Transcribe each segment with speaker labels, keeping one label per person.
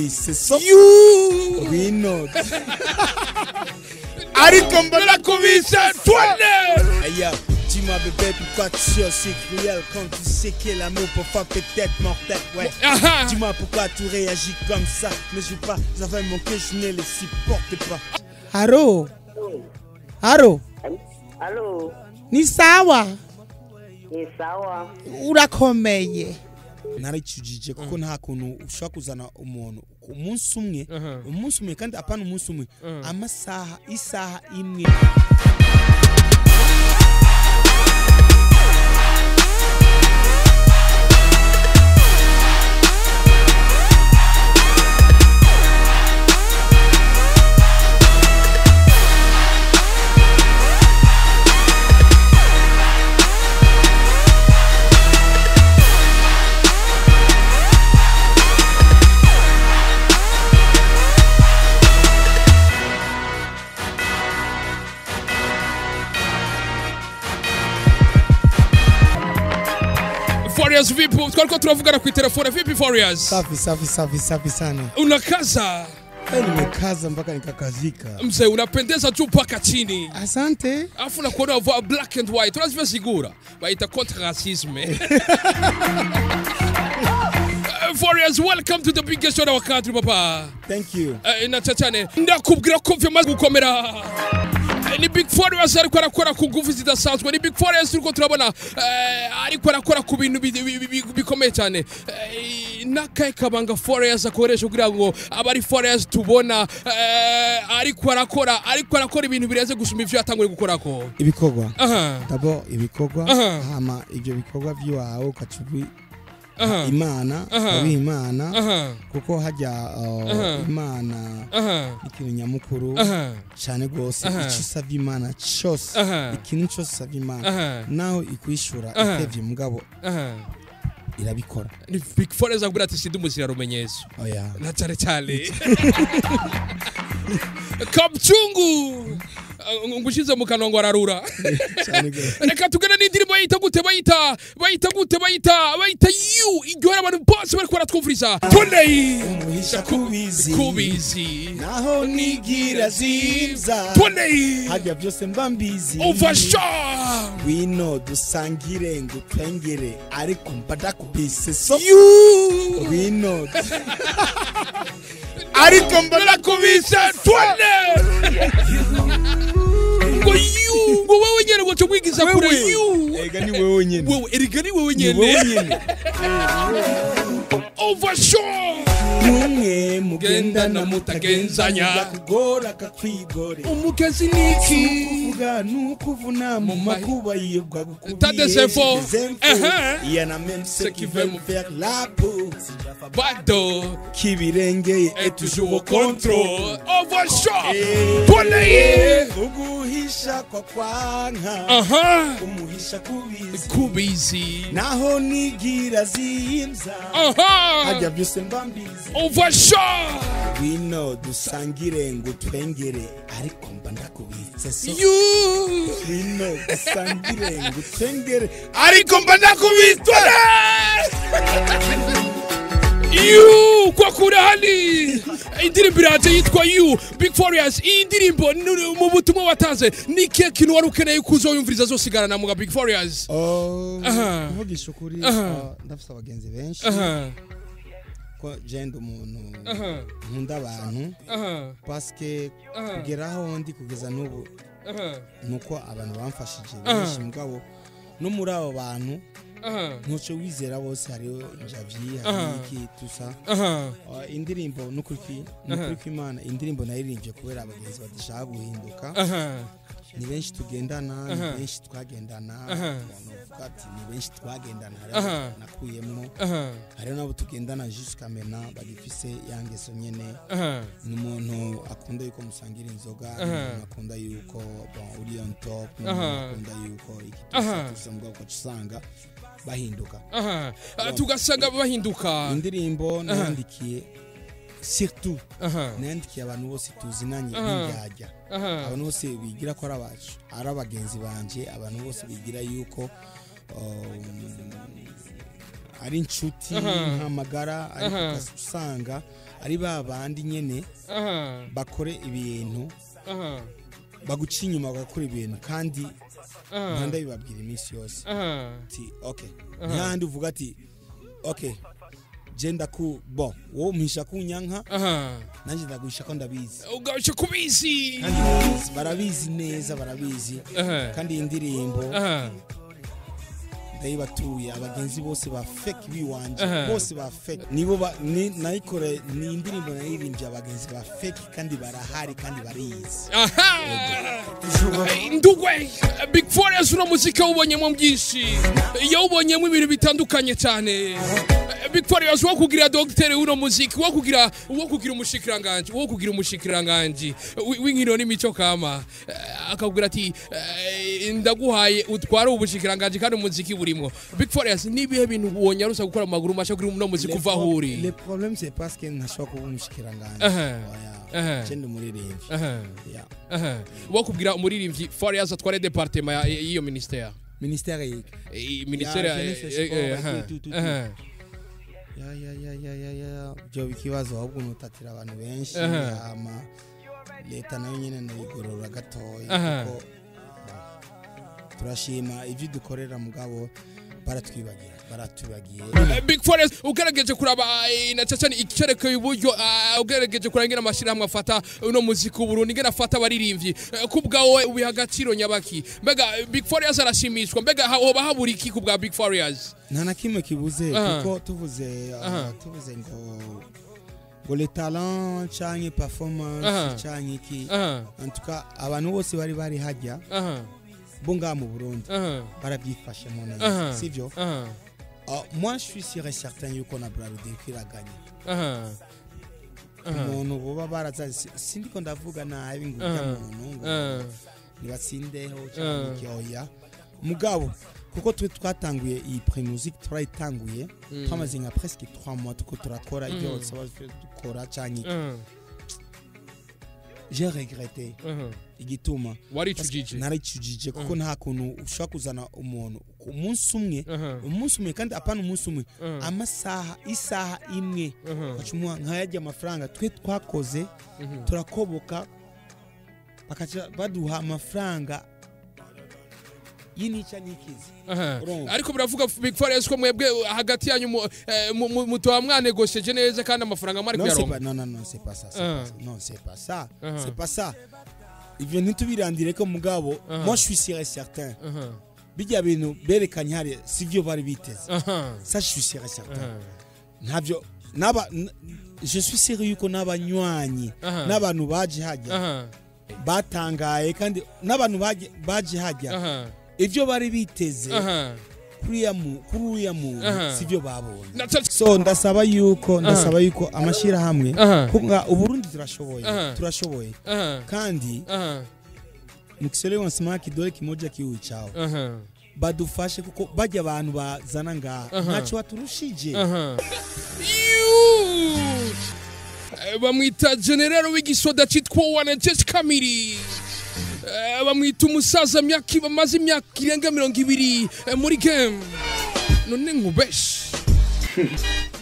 Speaker 1: ndakubise so wino ariko mba
Speaker 2: ndakubise twende.
Speaker 1: Hey, dis-moi bébé, pourquoi tu es aussi cruel quand tu sais que l'amour parfois peut être mortel, ouais. Dis-moi pourquoi tu réagis comme ça. Ne joue pas avec mon cœur, je ne le supporte pas. Haro. Haro.
Speaker 3: Halo.
Speaker 1: Ni sawa.
Speaker 3: Ni sawa.
Speaker 1: Urakomeye. Naricujije kuko nta kuntu ushobora kuzana umuntu umunsi umwe, umunsi umwe kandi apana umunsi umwe, amasaha isaha imwe.
Speaker 2: Farious vipi? Twariko turavugana ku telefone. Vipi Farious?
Speaker 1: Safi safi safi safi sana.
Speaker 2: Unakaza?
Speaker 1: Nimekaza mpaka nikakazika.
Speaker 2: Mzee unapendeza tu mpaka chini.
Speaker 1: Asante.
Speaker 2: Afu na kuona black and white. Unazivyo sigura. Baita contre racisme. Farious, welcome to the biggest show in our country, papa.
Speaker 1: Thank you.
Speaker 2: Na chachane. Ndakubwira ko vyamaze gukomera. Ni Big Farious ariko arakora ku nguvu zidasanzwe. Ni Big Farious turiko turabona ariko arakora ku bintu bikomeye cyane. Nakaye kabanga Farious akoresha kugira ngo abari Farious tubona ariko arakora ibintu bireze gusuma ivyo yatanguye gukorako.
Speaker 1: Ibikorwa. D'abord ibikorwa hama ivyo bikorwa vyiwawe ukacubi Imana, ubi Imana kuko hajya Imana ikintu nyamukuru cyane gose icyo usavye Imana cyose ikintu cyose usavye Imana naho ikwishura itevye mugabo irabikora.
Speaker 2: Ni Big Farious akubwira ati sindi umuzira rumenyezo.
Speaker 1: Oya.
Speaker 2: Na cyane cyane. Kapchungu ngushize mu kanongo ararura. Reka tugane n'indirimbo bayita gute bayita bayita you igora abantu bose bari baratwumviriza. Twende
Speaker 1: umuhisha kubizi
Speaker 2: kubizi
Speaker 1: naho nigira zimza
Speaker 2: twende
Speaker 1: hajya byose mba mbizi
Speaker 2: oversha
Speaker 1: wino dusangire ngo twengere ariko mba ndakubise so
Speaker 2: you
Speaker 1: wino ariko mba
Speaker 2: ndakubise twende ngo you ngo wewe nyene ngo cyo kure you
Speaker 1: ega ni wewe nyene
Speaker 2: wewe erega ni wewe nyene overshaw
Speaker 1: numwe mugendana
Speaker 2: mutagenzanya
Speaker 1: kugora kakwigore
Speaker 2: umukezi niki
Speaker 1: kuvuga nukuvuna mu makuba yibwa gukubiye
Speaker 2: tadesefo
Speaker 1: il y en a même ceux qui veulent me faire la peau
Speaker 2: bado
Speaker 1: kibirengeye
Speaker 2: est toujours au contrôle overshaw twende
Speaker 1: uguhisha kwa kwanka umuhisha kubizi
Speaker 2: kubizi
Speaker 1: naho nigira zimza hajya byose mba mbizi
Speaker 2: overshaw
Speaker 1: wino dusangire ngo twengere ariko mba ndakubitse so
Speaker 2: you
Speaker 1: wino dusangire ngo twengere
Speaker 2: ariko mba ndakubitse you kwa kurahani indirimbo iraje yitwa you Big Farious. Indirimbo mu butumwa watanze ni kihe kintu wari ukeneye kuzoyumviriza zosigarana mu Big Farious?
Speaker 1: Kuvugisha ukuri ndafise abagenzi benshi ko jenda umuntu nkunda abantu paske kugeraho ndi kugeza n'ubu nuko abantu bamfashije benshi mugabo no muri abo bantu ntuco wizera bose hariho Javier hari iki tusa indirimbo nukuri Imana indirimbo naririmbye kubera abagenzi badashaka guhinduka ni benshi tugendana ni benshi twagendana uvuga ati ni benshi twagendana nakuyemwo hariho nabo tugendana jusqu'à maintenant bagifise yangeso nyene ni umuntu akunda yuko musangira inzoga umuntu akunda yuko bon uri on top akunda yuko iki tusa mugabo usanga bahinduka
Speaker 2: tugasanga bahinduka.
Speaker 1: Indirimbo nandikiye surtout nandikiye abantu bose tuzinanye b'indyarya abantu bose bigira ko arabacu ari abagenzi banje abantu bose bigira yuko Ari inshuti nkamagara, ariko usanga ari ba bandi nyene bakore ibintu, baguca inyuma bagakora ibintu, kandi ndabibabwira iminsi yose ati okay, ntihandi uvuga ati okay, je ndaku bon, wowe umpisha kunyanka, nanjye ndaguhisha ko ndabizi.
Speaker 2: Ugahisha kubizi.
Speaker 1: Kandi barabizi, barabizi neza, barabizi. Kandi iyi ndirimbo ndayibatuye abagenzi bose ba fake biwanje, bose ba fake nibo nayikore. Ni indirimbo naririmbye abagenzi ba fake, kandi barahari kandi barizi.
Speaker 2: Aha, ndugwe Big Farious, uno muziki wawubonyemo byinshi, yawubonyemo ibintu bitandukanye cyane. Big Farious, wo kugira docteur uno muziki, wo kugira umushikiranganje, w'inkino n'imico kama, akabwira ati ndaguhaye utware ubushikiranganje kandi umuziki burimo. Big Farious, nibihe bintu wonyarusa gukora mu maguru masha kugira uno muziki uva aho uri?
Speaker 1: Le problème, c'est parce que ntashobora kuba umushikiranganje. Oya, je ndi umuririmbyi. Yeah.
Speaker 2: Aha. Wo kugira umuririmbyi Farious atware département y'iyo ministère.
Speaker 1: Ministère yiki?
Speaker 2: Ministère
Speaker 1: Ya, jeunesse, sport, tout, tout, tout. Ya ya ya ya ya ya, byo ikibazo ahubwo nutatira abantu benshi. Hama leta nayo nyene nayigorora gatoya, kuko turashima ibyo dukorera, mugabo baratwibagira, baratubagiye.
Speaker 2: Big Farious, ugerageje kuraba na cyane icyerekeye uburyo, ugerageje kuraba ingene amashirahamwe afata uno muziki w'Uburundi, ingene afata abaririmbyi, ku bwawe ubiha agaciro nyabaki? Mbega Big Farious arashimishwa? Mbega hoba habura iki ku bwa Big Farious?
Speaker 1: Nta na kimwe kibuze, kuko tuvuze tuvuze ngo le talent canke performance canke iki, en tout cas abantu bose bari hajya bo ngaha mu Burundi barabyifashemo neza, sivyo? Moi je suis sûr et certain yuko na Brarudi iraganye. Umuntu boba baraza, sindiko ndavuga nabi ngo urya muntu ngo nibatsindeho cyangwa iki, oya. Mugabo kuko twe twatanguye iyi Primusic, turayitanguye twamaze nka presque 3 mois tuko turakora ibyo basaba dukora canke iki. J'ai regretté igituma
Speaker 2: Waricujije.
Speaker 1: Naricujije, kuko nta kuntu ushobora kuzana umuntu ku munsi umwe, umunsi umwe, kandi apana umunsi umwe, amasaha, isaha imwe, ugaca umuha nkayarya amafaranga twe twakoze, turakoboka, bakaca baduha amafaranga y'inica n'ikizi. Urumva?
Speaker 2: Ariko biravuga, Big Farious, ko mwebwe hagati yanyu mutoba mwanegosheje neza kandi amafaranga mwari
Speaker 1: Non, c'est
Speaker 2: kuyaronka.
Speaker 1: pas, non, non, non, c'est pas ça, c'est pas ça. Non, c'est pas ça. C'est pas ça. Ivyo ntitubirandire ko, mugabo moi je suis sûr et certain, bijya bintu berekanye hariya sivyo bari biteze. Ça, je suis sûr et certain. Ntavyo naba je suis sûr yuko n'abanywanyi n'abantu baje hajya batangaye, kandi n'abantu baje hajya ivyo bari biteze kuri uriya muntu sivyo babonye. So ndasaba yuko amashirahamwe, kuko Uburundi turashoboye, turashoboye, kandi mukisele wanasema kidole kimoja kiui chao. Badufashe, kuko bajya abantu bazana ngaha ntacyo baturushije.
Speaker 2: Yuuu! Bamwita general w'igisoda citwa Wana Kamiri. Bamwita umusaza myaka bamaze imyaka irenga 20 muri game. None nkubeshe,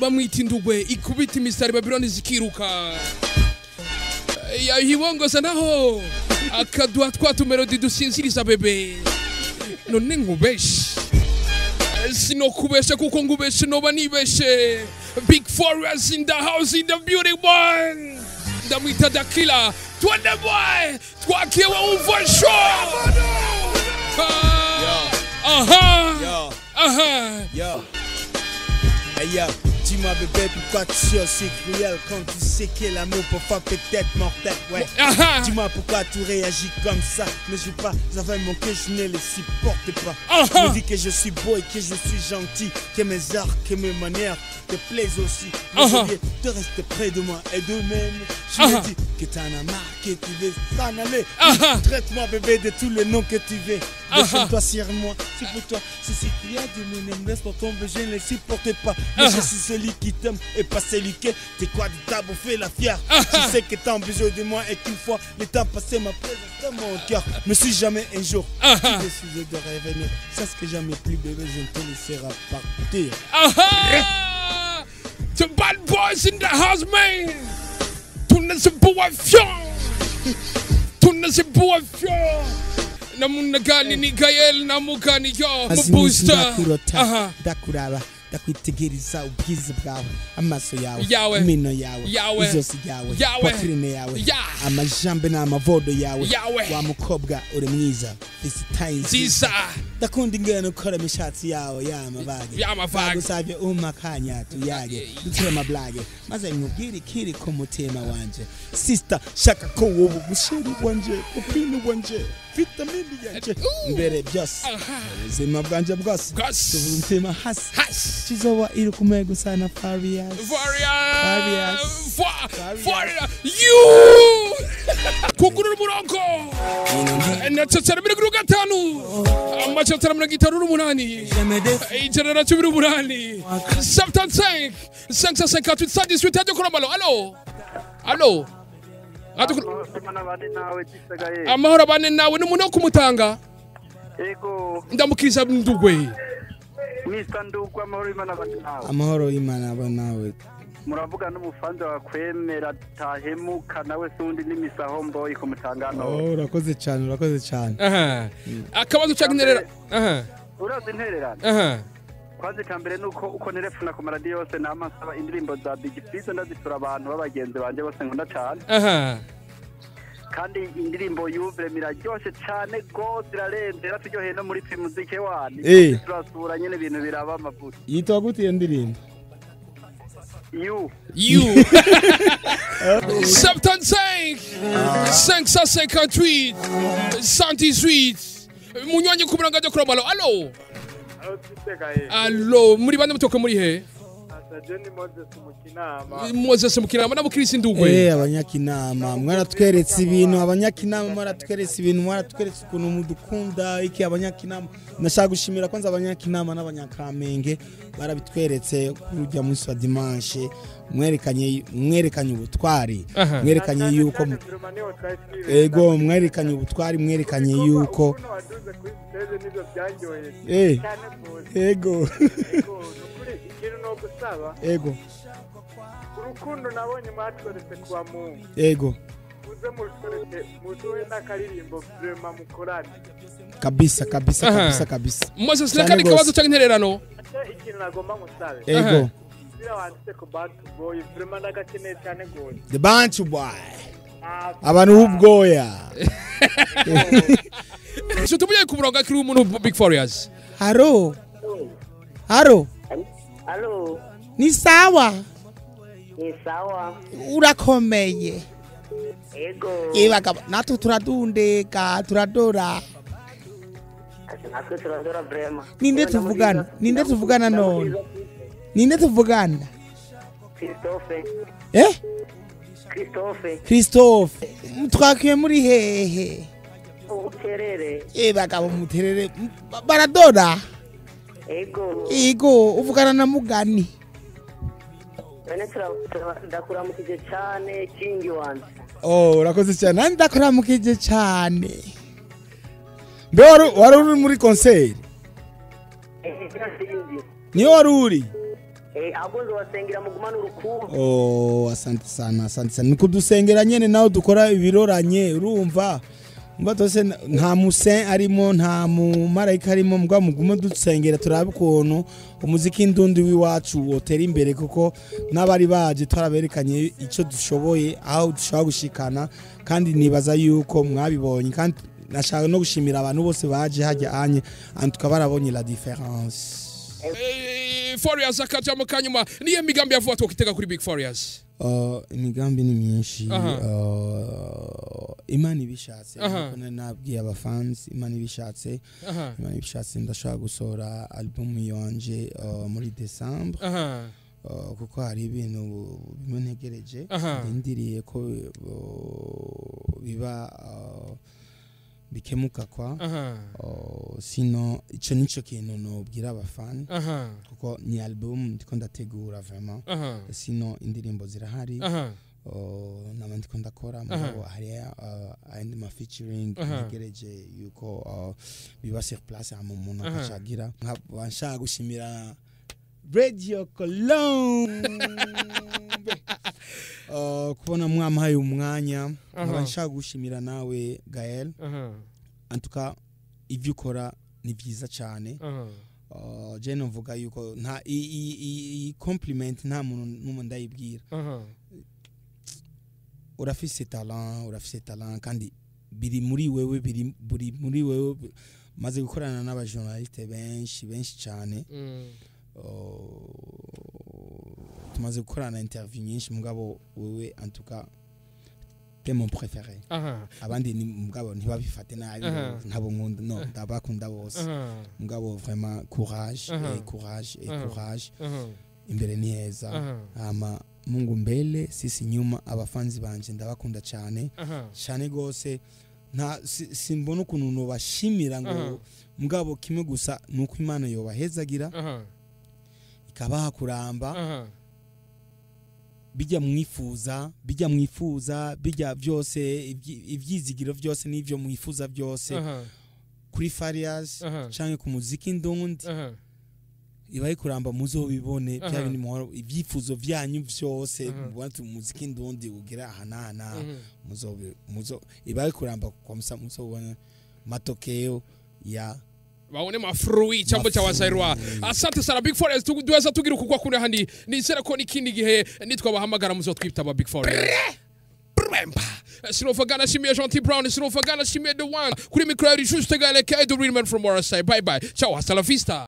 Speaker 2: bamwita indugwe ikubita imisari Babiloni zikiruka. Yahibongoza naho akaduha twa tumelodi dusinziriza bebe. None nkubeshe, sinokubesha kuko ngubeshe noba nibeshe. Big Farious in the house, in the beauty one. Ndamwita Dakila. Twende boy, twakiwe umva show. Aha.
Speaker 1: Yo,
Speaker 2: aha.
Speaker 1: Yo. Hey yo, dis-moi bébé, pourquoi tu es aussi cruel quand tu sais que l'amour parfois peut être mortel, ouais.
Speaker 2: Aha.
Speaker 1: Dis-moi pourquoi tu réagis comme ça. Ne joue pas avec mon cœur, je ne le supporte pas.
Speaker 2: Aha.
Speaker 1: Me dis que je suis beau et que je suis gentil, que mes arts, que mes manières te plaisent aussi. Mais au lieu de rester près de moi et de même, je me dis que t'en as marre, que tu veux s'en aller.
Speaker 2: Aha.
Speaker 1: Traite-moi bébé de tous les noms que tu veux. Déchaîne-toi sur moi, c'est pour toi. C'est ce qu'il y a de mon aime. Laisse-toi tomber, je ne le supporte pas. Mais je suis celui qui t'aime et pas celui qui t'es quoi de t'as bouffé la fière. Je sais que t'as besoin de moi et qu'une fois le temps passé, ma présence dans mon cœur. Mais si jamais un jour tu décides de revenir, sache que jamais plus bébé, je ne te laisserai partir.
Speaker 2: The bad boys in the house, man. Tunazibua fyo. Tunazibua fyo. Namuna gani ni Gael namugani yo mubusta.
Speaker 1: Ndakuraba ndakwitegereza ubwiza bwawe, amaso yawe, imino yawe, izosi ryawe, poitrine yawe, amajambe n'amavodo yawe. Wa mukobwa uri mwiza, ufise nziza. Ndakunda ingene ukora imishatsi yawe y'amabage. Ndagusavye umpa akanya tuyage, dutere amablage, maze nkubwire ikiri ku mutima wanje. Sister, shaka ko wowe umusheri wanje, upini wanje, vitamini yanje, mbere byose, ubuzima bwanje bwose, tuvuze umutima hasi. Chizowa iri kumwe gusa na Farias. Farias.
Speaker 2: Farias. You. Kugurura umurongo. Na 55 amacatara 58 118 75 558 118 radio Kurambalo. Allo. Allo. Amahoro abane nawe n'umuntu wo kumutanga.
Speaker 4: Ego.
Speaker 2: Ndamukiriza ndugwe.
Speaker 4: Mr. Ndugwe, amahoro y'Imana abane nawe.
Speaker 1: Amahoro y'Imana abane nawe.
Speaker 4: Muravuga n'umufanzi wa kwemera tahemuka nawe sundi n'imisaho mboyi ku mutangano.
Speaker 1: Oh, urakoze cyane, urakoze cyane.
Speaker 2: Akabazo cy'interera.
Speaker 4: Urazi intererano. Kwanza icambere nuko uko nerefuna ku maradiyo yose nama nsaba indirimbo za Big Fizzo ndazitura abantu b'abagenzi banje bose nkunda cyane. Kandi indirimbo yuvre miraryoshe cyane gose irarenze raturyoheye no muri muzike wani. Turasura nyene ibintu biraba amavuta.
Speaker 1: Yitwa gute iyo ndirimbo?
Speaker 4: You.
Speaker 2: 75 558 118 munywanyi ku murongo wa Kurambalo. Allo. Allo, muri bande mutoka muri he? Moses Mukinama nabukirisi ndugwe.
Speaker 1: Abanyakinama mwaratweretse ibintu, abanyakinama mwaratweretse ibintu, mwaratweretse ukuntu mudukunda iki abanyakinama. Nashaka gushimira kwanza abanyakinama n'abanyakamenge barabitweretse kurujya munsi wa dimanche, mwerekanye ubutwari, mwerekanye yuko ego, mwerekanye ubutwari, mwerekanye yuko ego ego
Speaker 5: urukundo nabonye mwatweretse kuba Mungu.
Speaker 1: Ego
Speaker 5: uze mutweretse mutuwe n'akaririmbo vraiment mukorane
Speaker 1: kabisa kabisa kabisa kabisa.
Speaker 2: Moses lekani kabazo cy'intererano.
Speaker 5: Ikintu nagomba musabe.
Speaker 1: Ego
Speaker 5: bira wanditse ku Bantu Boy vraiment ndagakeneye cyane gose.
Speaker 1: The Bantu Boy. Abantu b'ubwoya.
Speaker 2: Tutubuye ku murongo kiri umuntu Big Farious.
Speaker 1: Haro. Haro.
Speaker 3: Allo.
Speaker 1: Ni sawa.
Speaker 3: Ni sawa.
Speaker 1: Urakomeye.
Speaker 3: Ego.
Speaker 1: Yebagabo natwe turadundeka turadora.
Speaker 3: Natwe turadora vraiment.
Speaker 1: Ninde tuvugana? Ninde tuvugana none? Ninde tuvugana?
Speaker 3: Christophe. Christophe.
Speaker 1: Christophe. Mutwakiye muri hehe?
Speaker 3: Umuterere.
Speaker 1: Yebagabo muterere. Baradora.
Speaker 3: Ego.
Speaker 1: Ego uvugana na Mugani.
Speaker 3: Bene ndakuramukije cyane kingi wanje.
Speaker 1: Oh, urakoze cyane. Nandi ndakuramukije cyane. Mbe wari uri muri concert? Niyo wari uri?
Speaker 3: Ahubwo nzobasengera mugumane urukundo.
Speaker 1: Oh, asante sana, asante sana. Nikudusengera nyene nawe dukora ibiroranye, urumva? Mba tose nta musen arimo, nta mumarayika arimo, mbwa mugume dusengera turabe ukuntu umuziki ndundi w'iwacu wotera imbere, kuko n'abari baje twaraberekanye icyo dushoboye, aho dushobora gushikana, kandi nibaza yuko mwabibonye. Kandi nashaka no gushimira abantu bose baje hajya anye antuka barabonye la différence.
Speaker 2: Farious akajamo kanyuma niye migambi yavuga twokitega kuri Big Farious.
Speaker 1: Imigambi ni myinshi. Imana ibishatse, nkuko nabwiye abafans, Imana ibishatse, Imana ibishatse ndashaka gusohora album yanje muri December. Kuko hari ibintu bimwe ntegereje ndindiriye ko biba Bikemuka kwa. Oh, sino ico nico kintu nobwira abafana, kuko ni album ndiko ndategura vraiment. Sino indirimbo zirahari. Oh, nama ndiko ndakora, mugabo hari ayandi ma featuring ntegereje yuko biba sur place, hama umuntu akacagira. Nkaba nshaka gushimira Radio Colombe kubona mwampaye umwanya. Nkaba nshaka gushimira nawe Gael. En tout cas, ivyo ukora ni vyiza cyane. Je novuga yuko nta i compliment nta muntu n'umwe ndayibwira. Urafise talent, urafise talent, kandi biri muri wewe, biri buri muri wewe. Maze gukorana n'abajournaliste benshi benshi cyane. Tumaze gukorana interview nyinshi, mugabo wewe, en tout cas, t'es mon préféré. Abandi ni mugabo ntibabifate nabi, ntabo nkunda, no ndabakunda bose. Mugabo vraiment, courage et courage et courage. Imbere ni heza. Ama Mungu mbele, sisi nyuma. Abafanzi banje ndabakunda cyane cyane gose. Nta simbona ukuntu nobashimira ngo, mugabo kimwe gusa nuko Imana yobahezagira, ikabaha kuramba. Bijya mwifuza, bijya mwifuza, bijya byose, ibyizigiro byose n'ibyo mwifuza byose kuri Farias canke ku muziki ndundi, ibaye kuramba, muzobibone bya bindi muhora ibyifuzo vyanyu vyose. Mubona ati umuziki ndundi ugira aha n'aha n'aha. Muzobe muzo ibaye kuramba kwa musa, muzobona matokeo ya
Speaker 2: Baone mafruit chambo cha wasairwa. Asante sana, Big Forest. Tuweza tugira ukugwa kuri handi. Nizera ko n'ikindi gihe nitwabahamagara muzotwitaba, Big Forest. Brempa. Sinofagana shimiye Gentil Brown, sinofagana shimiye The One. Kuri micro yari Juste Gale, the real man from RSI. Bye bye. Ciao, hasta la vista.